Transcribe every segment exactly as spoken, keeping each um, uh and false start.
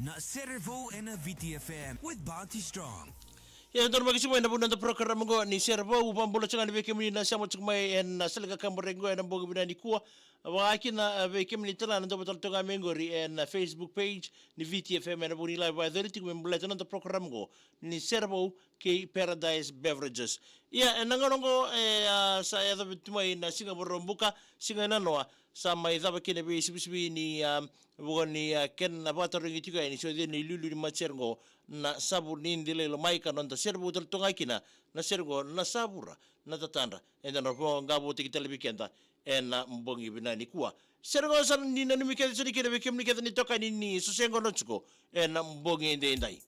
Na Serevou ena V T F M with Bounty Strong. Ia, donu mai ki sima ena vuna da program qo ni Serevou, vakabula tiko ga ni vei kemuni na sema tiko mai ena sala ka kaburaki qo ena bogi vinaka nikua. Vaka kina, e, vei kemuni tale na dou vata tale toka mai qori ena Facebook page ni V T F M ena vuku ni live vakayaco tiko me baleta na noda program qo ni Serevou kei Paradise Beverages. Ia, ena gauna qo, e, a, sa yaco vei tu mai na siga Vakaraubuka, siga e nanoa, sa mai cava kina veisivisivi ni, a, vuku ni, a, kena vakatarogi tiko yani ni sotia na iliuliu ni matasere qo na Savu ni Delai Lomai ka noda Serevou tale toka ga kina na sere qo na Savura na Tatadra. Eda na vakaqavotaki tale vei keda ena bogi vinaka nikua. Sere qo sa ni nanumi kece sara kina vei kemuni kece na itokani ni sose qo na tiko ena bogi edaidai.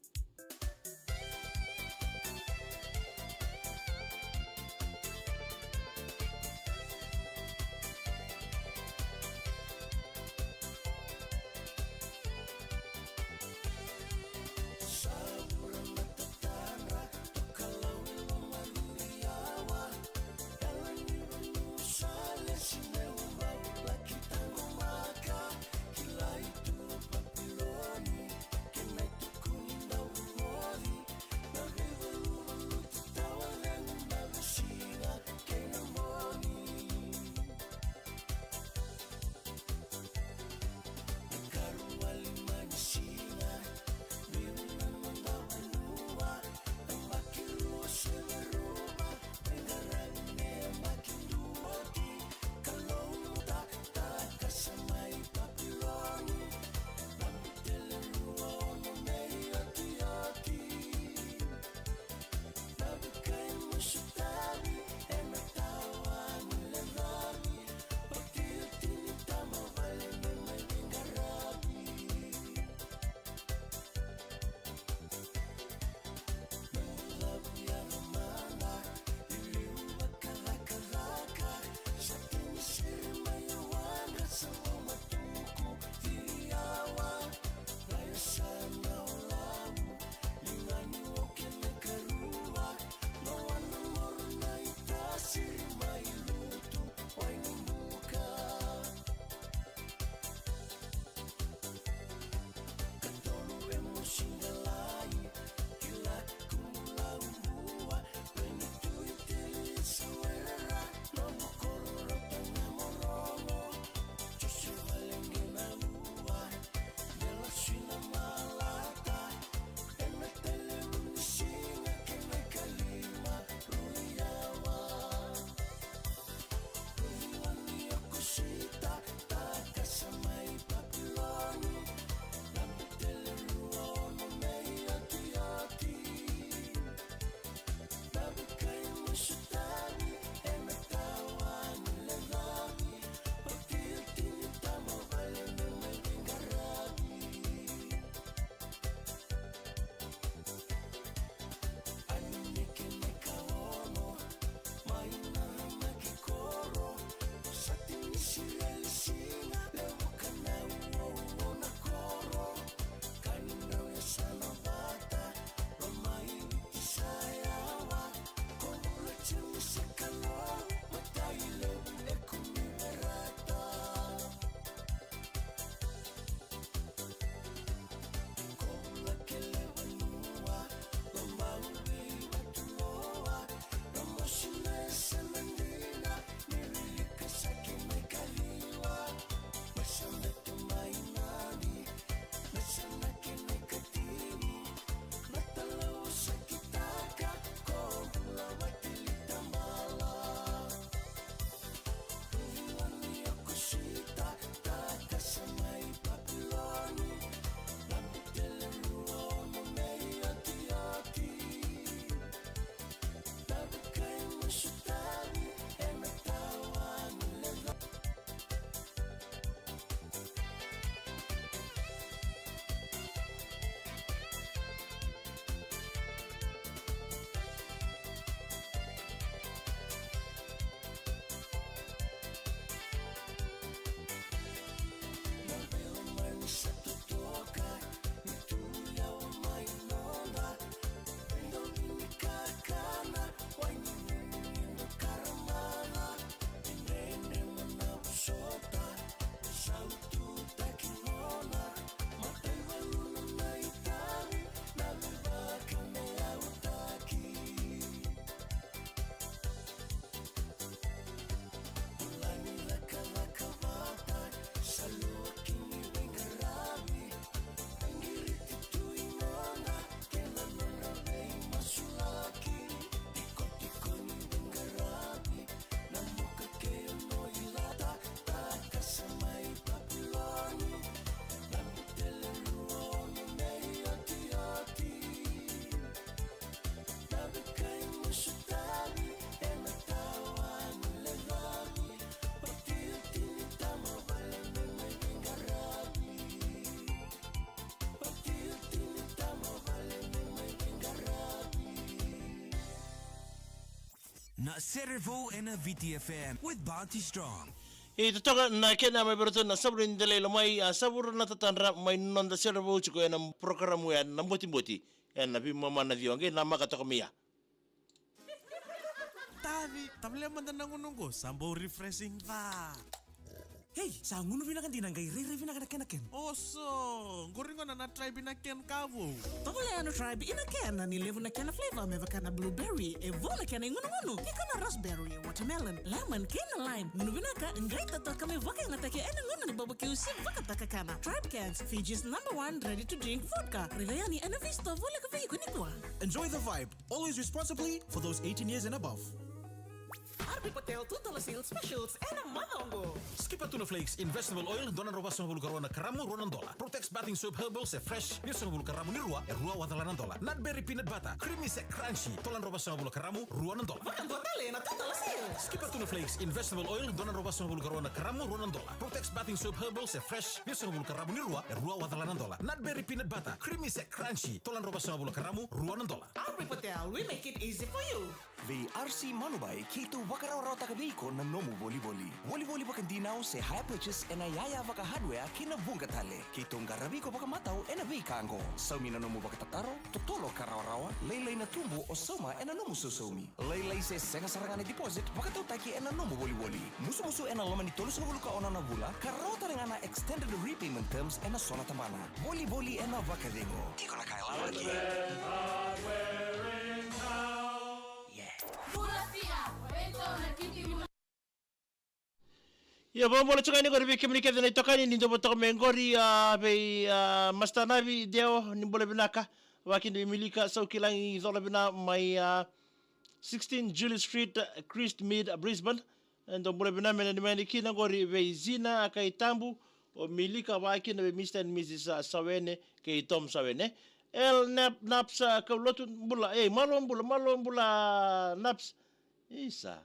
Na Serevou ena V T F M with Bounty Strong. E totoka na kena mai vei ratou na savura ni delai lomai, a savura na tatadra mai noda Serevou tiko ena porokaramu ya na Botiboti ena V M M na ciwa. Qai namaka toka mai ya. Tavi, tavale mada na gunu qo, sa bau refreshing ca. Hei, sa gunu vinaka dina, qai rairai vinaka na kena ken. Oso, qori gona na Tribe ina ken ka vou. Tovolea na Tribe ina ken, ni levu na kena flavor me vaka na blueberry, e vou na kena igunugunu, tiko na raspberry, watermelon, lemon, kei na lime. Gunu vinaka, qai totoka me vakayagataki ena gauna ni barbecue se vakataka kana. Tribe Cans, Fiji's number one ready to drink vodka. Raica yani ena veisitoa voleka vei iko nikua. Enjoy the vibe. Always responsibly for those eighteen years and above. R B Patel two dollar sale specials ena macawa oqo. Skipper tuna flakes in vegetable oil, dua na drau vasagavulu ka rua na karamu, rua na dola. Protex bathing soap herbal se fresh, ciwasagavulu ka ramu ni rua, e rua wacawa na dola. Nutberry peanut butter, creamy se crunchy, tola drau vasagavulu ka ramu, rua na dola. Vakadua tale na two dollar sale. Skipper tuna flakes in vegetable oil, dua na drau vasagavulu ka rua na karamu, rua na dola. Protex bathing soap herbal se fresh, ciwasagavulu ka ramu ni rua, e rua wacawa na dola. Nutberry peanut butter, creamy se crunchy, tola drau vasagavulu ka ramu, rua na dola. R B Patel, we make it easy for you. Vei R C Manubai, keitou vakarawarawataka vei iko na nomu volivoli. Volivoli vakadinau se hire purchase ena Yaya Vaka Hardware kei na vuqa tale. Keitou qaravi iko vakamatau ena veika oqo. Saumi na nomu vakatataro, totolo ka rawarawa, lailai na tubu o sauma ena nomu sausaumi. Lailai se sega sara ga na deposit, vakatautaki ena nomu volivoli. Musumusu ena loma ni tolusagavulu ka ono na vula, ka rawa tale ga na extended repayment terms ena so na tabana. Volivoli ena vakacegu. Tiko na ka e lalaki. Ia, vakabula tiko yani qori vei kemuni kece na itokani ni dou toka mai qori, a, vei, a, Master Navi Deo, ni bula vinaka. Vakakina vei Milika Saukilagi Colavina mai, a, sixteen Julie Street, a, Christ Mead, a, Brisbane. E dou bula vinaka, me nanumi yani kina qori vei Zina Kaitabu, o Milika, vakakina vei Mister and Missus Sawene kei Tom Sawene. El Nap, Naps, a, Kaulotu, bula, ei, malo bula, malo bula, Naps. Isa.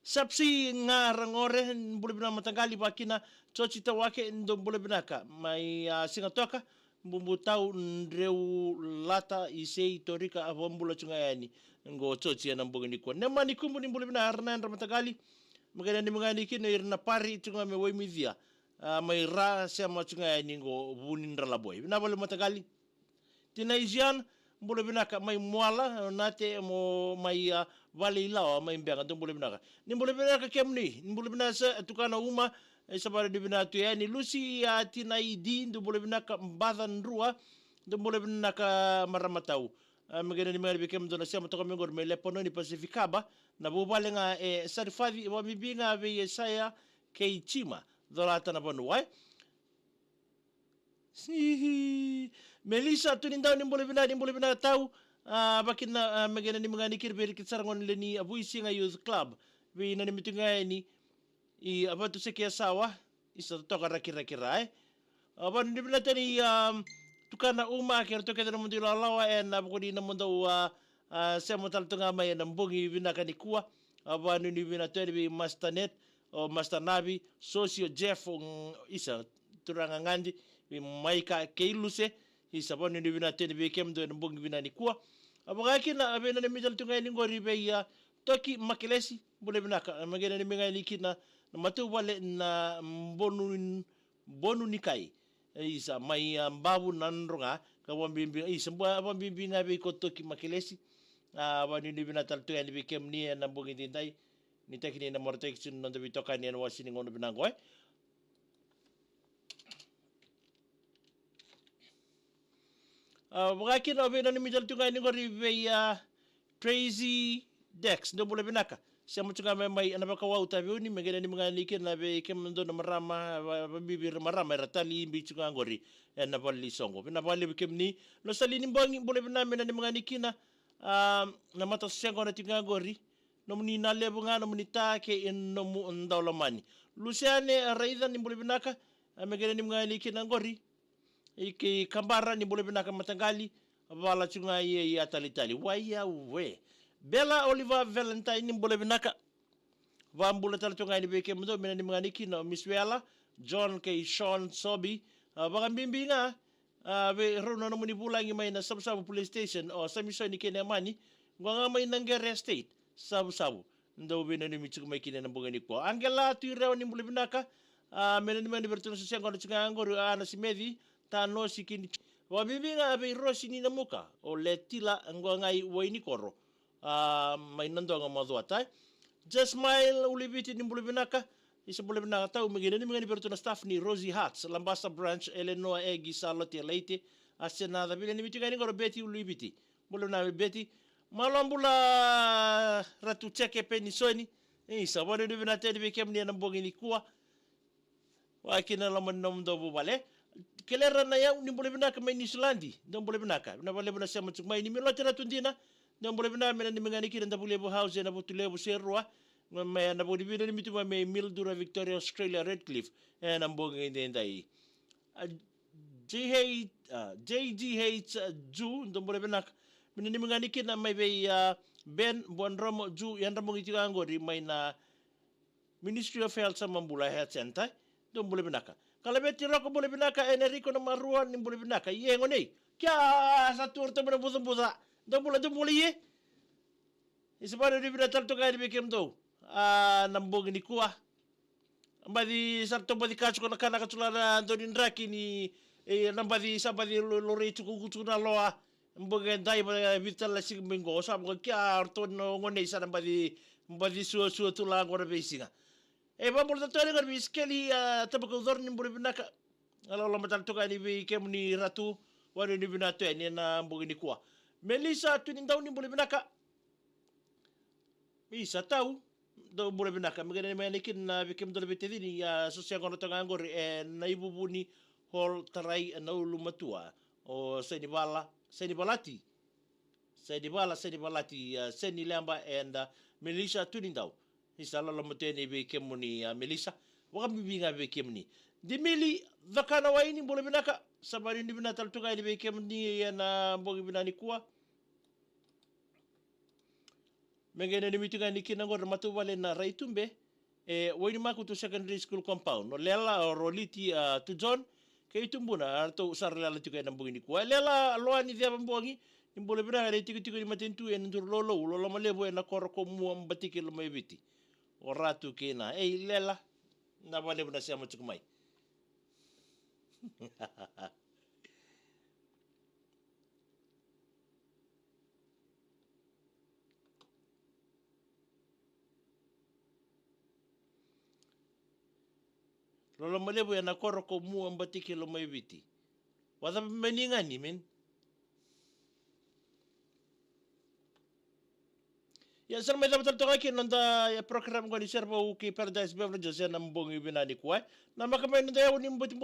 Sapsi ga Ragore, bula vinaka mataqali, vakakina Joji Tawake, dou bula vinaka. Mai, a, Sigatoka, Bubutau, Dreu, Lata, Isei, Torika, a, vakabula tu ga yani qo Joji ena bogi nikua. Nemani Kubu, ni bula vinaka, Rana Yadra mataqali, me qai nanumi ga yani kina ira na pari tu ga mai Waimicia, a, mai Ra, sema tu ga yani qo Vunidralaboi. Vinaka vakalevu mataqali. Tina Isian, bula vinaka mai Muala, Nate mo mai, a, Valeilawa mai Beqa, dou bula vinaka. Ni bula vinaka kemuni, ni bula vinaka sa tukana Uma, e sa vara ni vinaka tu yani. Lusi, a, Tina Idi, dou bula vinaka Baca Drua, dou bula vinaka marama tau. A, me qai nanumi ga yani vei kemudou na sema toka mai qori mai Lepanoni Pasifikaba, na vuvale ga e Sarifaci, vakabibi ga vei Esaia kei Jima, colata na vanua, e. Sihi. Melissa Tunidau, ni bula vinaka, ni bula vinaka tau. A, vakakina, a, me qai nanumi ga yani kina vei ira kece sara gone ni Vuisiga Youth Club. Vei nanumi tu ga yani i, a, Vatusekeya Sawa, isa toka Rakiraki Ra, e. A, vanuinui vinaka tale i, a, tukana Uma kei ratou kece na nomudou ilawalawa ena vukuni na nomudou, a, a, sema tale tu ga mai ena bogi vinaka nikua. A, vanuinui vinaka tale vei Master Net, o Master Navi, Sosi, o Jeff, o, mm, isa, turaga Gadi, vei Maika kei Luse, isa, vanuinui vinaka tale vei kemudou ena bogi vinaka nikua. A, vakakina, a, vei nanumi tale tu ga yani qori vei, a, Toki Makelesi, bula vinaka, a, me qai nanumi ga yani kina na matavuvale na Bonu, Bonu ni Kai. Isa, mai, a, Bavu Nadroga, ka vakabibi, isa, vakabibi ga vei ko Toki Makelesi. A, vanuinui vinaka tale tu yani vei kemuni ena bogi edaidai. Nuitaki ni na marautaki tiko na noda veitokani ena iwase ni gauna vinaka oqo, e. A, vakakina, o vei nanumi tale tu ga yani qori vei, a, Tracy Dex, dou bula vinaka. Sema tu ga mai, mai Navakawau, Taveuni, me qai nanumi ga yani kina vei kemudou na marama, va, vakabibi ira marama era tali ibi tu ga qori ena vale ni soqo. Vinaka vakalevu kemuni. Losalini Bogi, bula vinaka, me nanumi ga yani kina, a, na matasese qo na tu ga qori. Nomuni na levu ga, nomuni ta kei nomu daulomani. Luseane Raica, ni bula vinaka, a, me qai nanumi ga yani kina qori. I kei Kabara, ni bula vinaka mataqali, vala tu ga i, i a talitali. Wai ya we. Bela Oliver Valentine, ni bula vinaka. Vakabula tale tu ga yani vei kemudou, me nanumi ga yani kina o Miss Vela, John kei Sean Sobi. A, vakabibi ga, a, vei rau na nomuni vulagi mai na Savusavu Police Station, o Samisoni kei Nemani, qo ga mai Naqere Estate. Savusavu. Dau veinanumi tiko mai kina ena bogi nikua. Angela Tuirewa, ni bula vinaka. A, me nanumi yani vei iratou na soqosoqo tiko ga qori, a, na Simeci, Tanosi kei ni. Vakabibi ga vei Rosi ni Namuka, o Letila Gogai Wainikoro. A, mai Nadroga, Macuata. Jasmile Uliviti, ni bula vinaka. Isa, bula vinaka tau, me qai nanumi ga yani vei iratou na staff ni Rosie Hearts, Labasa Branch, Eleanor, Egi, Charlotte, Laite, Asenaca, veinanumi tiko ga yani qori o Betty Uliviti. Bula vinaka vei Betty. Malo bula Ratu Jeke Penisoni. Isa, vakanuinui vinaka tale vei kemuni ena bogi nikua. Vaka kina na loma ni nomudou vuvale. Kelera na yau, ni bula vinaka mai Niusiladi. Dou bula vinaka. Vinaka vakalevu na sema tiko mai. Ni Milote Ratu Dina. Dou bula vinaka, me nanumi ga yani kina Davulevu House ena Vutulevu, Serua. Mai na vuli vina ni mitu mai Mildura, Victoria, Australia, Redcliffe. Ena bogi edaidai. A, J H, a, J G H, a, Ju, dou bula vinaka. Me nanumi ga yani kina mai vei, a, Ben Buadromo Ju, Yadramogi tiko ga qori mai na Ministry of Health, Samabula Health Centre. Dou bula vinaka. Kalaveti Roko, bula vinaka. Enrico Namarua, ni bula vinaka. Ia, gonei. Kia, sa tu o ratou mai na bucabuca. Dou bula, dou bula, ie. Isa, vakanuinui vinaka tale toka yani vei kemudou. A, na bogi nikua. Baci sa ratou baci ka tiko na ka na ka tiko na dau ni draki ni, e, na baci sa baci lo-, lorei tiko, kuku tiko na loa. Bogi edai, va-, vica tale na siga mai qo. Sa bogi kia o ratou na gonei sa na baci, baci suasua tu la qo na veisiga. E, vakabula tale toka yani qori vei Sikeli, a, Tabakaucoro, ni bula vinaka. A, loloma tale toka yani vei kemuni Ratu, vakanuinui vinaka tu yani ena bogi nikua. Melisa Tunidau, ni bula vinaka. Isa tau, dou bula vinaka. Me qai nanumi yani kina vei kemudou na veitacini, a, sa sega ni toka ga qori ena ivuvuni Hall Tarai ena ulumatua. O Senivala, Senivalati. Senivala, Senivalati, a, Seni Leba and, a, Melisa Tunidau. Isa, loloma tu yani vei kemuni, a, Melisa. Vakabibi ga vei kemuni. Dimili Cakana Wai, ni bula vinaka. Sa vakanuinui vinaka tale toka yani vei kemuni ena bogi vinaka nikua. Me qai nanumi tiko ga yani kina qori na matavuvale na Raitube, e, Wainimakutu Secondary School compound. O Lela, o Roliti, a, Tujon kei Tubuna, a, ratou sara lala tiko ena bogi nikua. E, Lela Loani Cevabogi, ni bula vinaka, ena itikotiko ni matanitu ena Durulolou, loloma levu ena koro ko Mua, Batiki, Lomaiviti. O Ratu kei na, ei, Lela, na vakalevu na sema tiko mai. Loloma levu ena koro ko Mua, Batiki, Lomaiviti. Vakacava mai ni gani, man? Ia, sa na mai cava tale toka kina na noda, ia, program qo ni Serevou kei Paradise Beverages ena bogi vinaka nikua. Namaka mai na noda yau ni bati